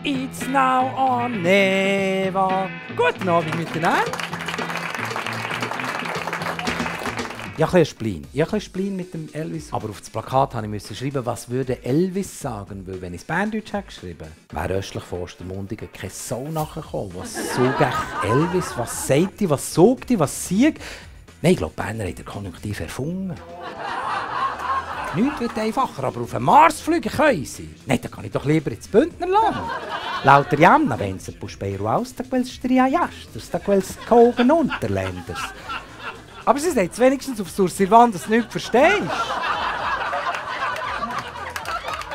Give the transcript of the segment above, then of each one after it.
It's now or never. Guten Abend miteinander. Ich habe ein bisschen Spleen mit dem Elvis. Aber auf das Plakat musste ich schreiben, was würde Elvis sagen, weil wenn ich es Berndeutsch habe geschrieben, wäre östlich von Ostermundigen keine Sau nachgekommen. Was sagt echt Elvis? Was sagt die? Was sagt die? Was sieht? Nein, ich glaube, Berner hat den Konjunktiv erfunden. Nichts wird einfacher, aber auf den Mars fliegen können sie. Nein, dann kann ich doch lieber ins Bündnerland. Lauter Janna, wenn sie Puspero aus, da quels Stria Jasters, da quels Kogen Unterländers. Aber sie sagt wenigstens auf Sursilvan, dass du nichts verstehst.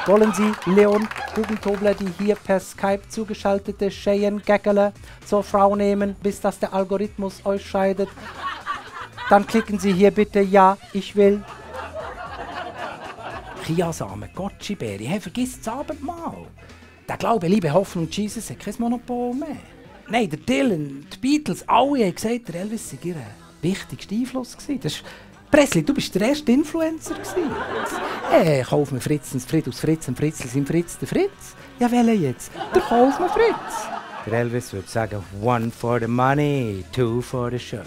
Wollen Sie Leon Gugentobler, die hier per Skype zugeschaltete Cheyenne Gaggele zur Frau nehmen, bis dass der Algorithmus euch scheidet? Dann klicken Sie hier bitte Ja, ich will. Chiasamen, Gotchi-Beere, hey, vergiss das Abendmahl. Der Glaube, Liebe, Hoffnung, Jesus hat kein Monopol mehr. Nein, der Dylan, die Beatles, alle haben gesagt, der Elvis sei ihr wichtigster Einfluss gewesen. Das ist Presley, du bist der erste Influencer gewesen. Hey, kauf mir Fritzens, Friedus, Fritz und Fritzl sind Fritz, der Fritz. Ja, welcher jetzt? Der kauf mir Fritz. Der Elvis würde sagen, 1 for the money, 2 for the show.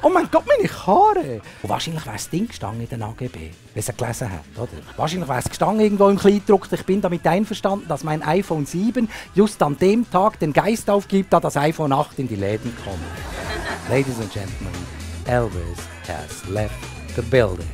Oh mein Gott, meine Haare! Und wahrscheinlich wäre das Ding gestanden in den AGB, wenn es gelesen hat, oder? Wahrscheinlich wäre es gestanden irgendwo im Kleindruck. Ich bin damit einverstanden, dass mein iPhone 7 just an dem Tag den Geist aufgibt, da das iPhone 8 in die Läden kommt. Ladies and Gentlemen, Elvis has left the building.